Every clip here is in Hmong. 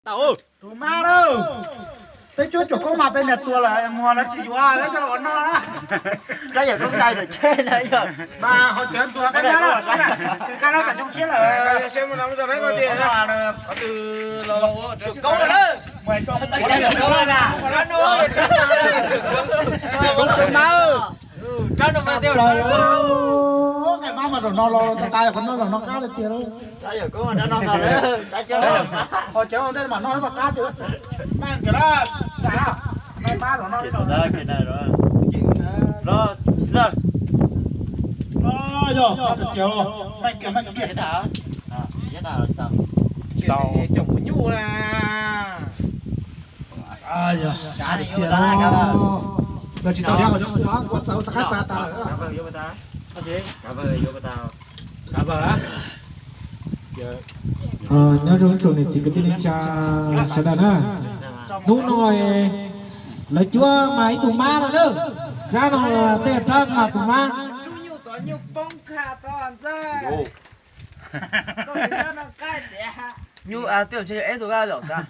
Tus mab lauj, peb cuab cuam koob mas peb niag tuag lawm, muag lawv tsis yuav, peb coj los ua noj na. Rab yawm koob nqaij tawm tsheb na yog. Mas ho cawv ntxuag koj nyob na, koj nyob tam xyoo tshiab lawm. Nqaij mab mas zaum no los tas tas, qhov no zaum no qab tiag tiag lauj. Ho cawv ua ntej mam noj mas qab tiag. Meej kiag lawm, nqaij mab zaum no li no. Yog, qab tiag tiag, meej kiag meej kiag. Yog tsis tau thiab, kua txawv tas qab txav tas lawm. Nyob zoo tsoom niam txiv kwv tij neej tsa sawv daws na, hnub no lawv cuab mas ib tug mab no na, rab no tej rab mas tus mab. Nyuj, tej ntshe yog eb tug kaj zom xav.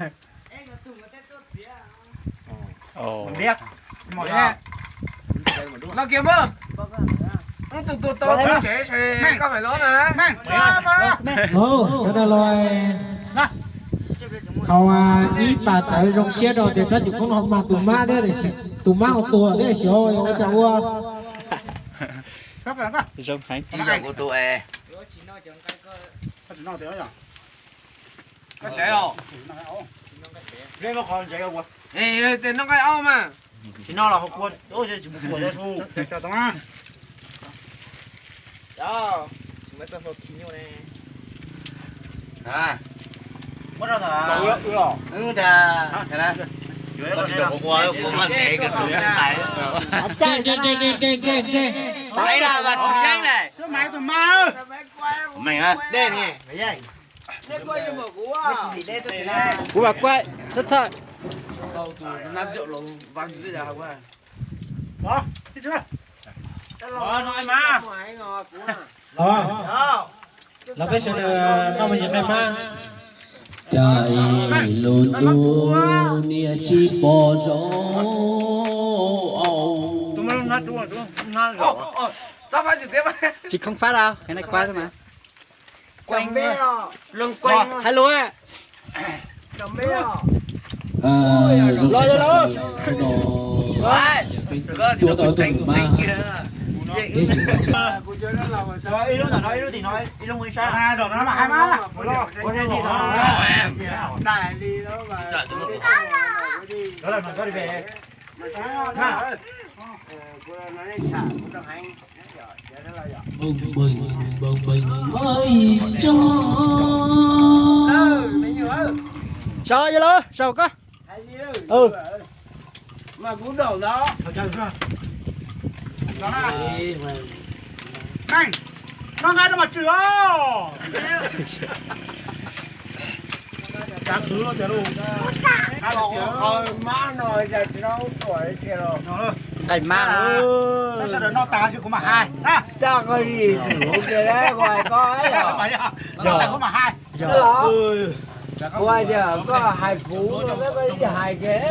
Los kiag mog, wb tus tuag tau tsev es koj mam los na. Sawv daws los, thaum ib pas tawv zoo siab rau tias rab cuam koob no mas tus mab thiab, tus mab ho tuag thiab xyov ua cas ua. Tes noj nqaij aub mas. Tsis noj los ho kua, tsis mus kua su. Kuv vam kuaj txhawj txhawj. Los peb sawv daws noj me ntsis nqaij mab. Cas lus ntuj niam tsis pom zoo. Tsis khoob fab a, qhia nai kuab xwb mas. Hais lus. Ib lub ntawm no, ib lub tim no, ib lub mus ib sab. Sau yog lawm, sau koj. Noj nqaij no mas tsw os. Cav khwv tiag lauj. Nqaij mab. Sawv daws noj tas ces kuv mam hais. Noj tas kuv mam hais. Koj hais kuv, koj hais kiag.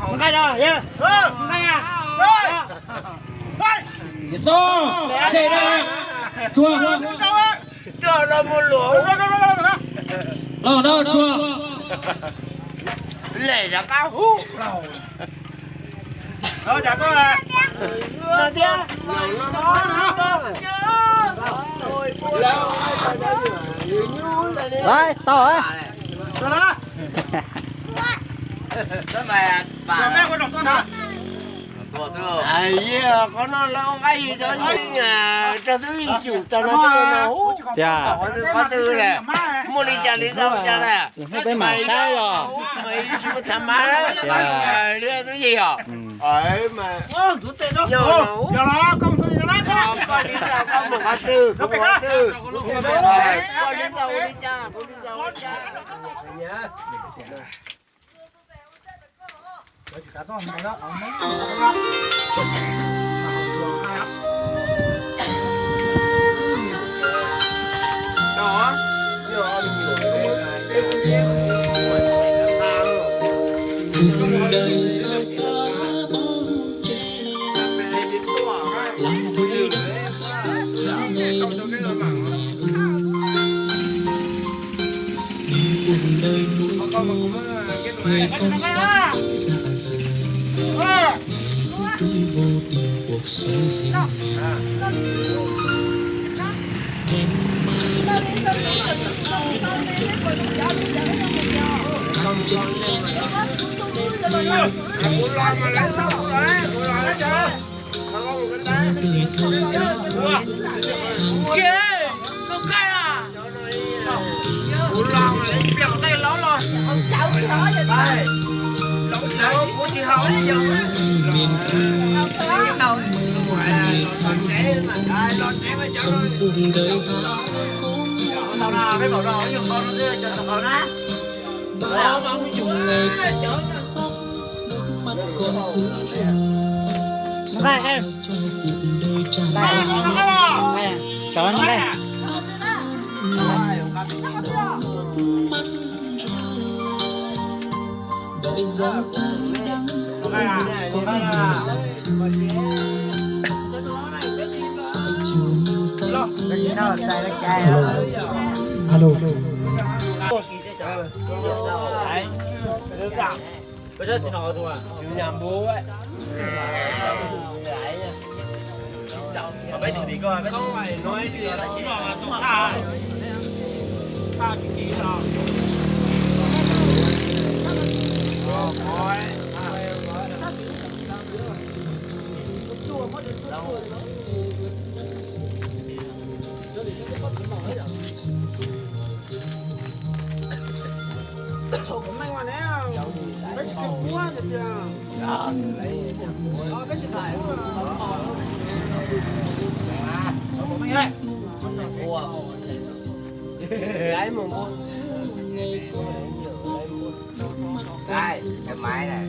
Nqaij no, nqaij. Xo, tej da, tsua. Los no tsua. Lem rov qab hub. Tau. Qhov no lawv ua nqaij yig rau xwb, rau xwb yim cum tau no. Tiag. Qhov twg, qhov twg lawm, muaj li cas li tau cas lawm. Peb mam saib os. Mas tsis muaj tham mas li twb yig os. Koj li tau koj mus qhov twg, kuv mus qhov twg. Koj li tau li cas, kuv li tau li cas. Cuộc đời nuôi tôi, người con xa xa dần. Ngày tôi tươi vô tình cuộc sống riêng mình. Em mơ mong ngày xa nông thôn, tan chân em bước đến nơi. Gió tươi thơm pháo. Miền Trung, mơ mộng ngày thăng hoa, sống cuộc đời tha hương cũng bao dung ngày tháng khóc, nước mắt còn cúi rơi. Sao sao cho cuộc đời tràn lan. Đôi dấu tay đắng, con người lắm. Phải chịu nhiều tai tiếng. Alo. Alo. Đây, cái máy này.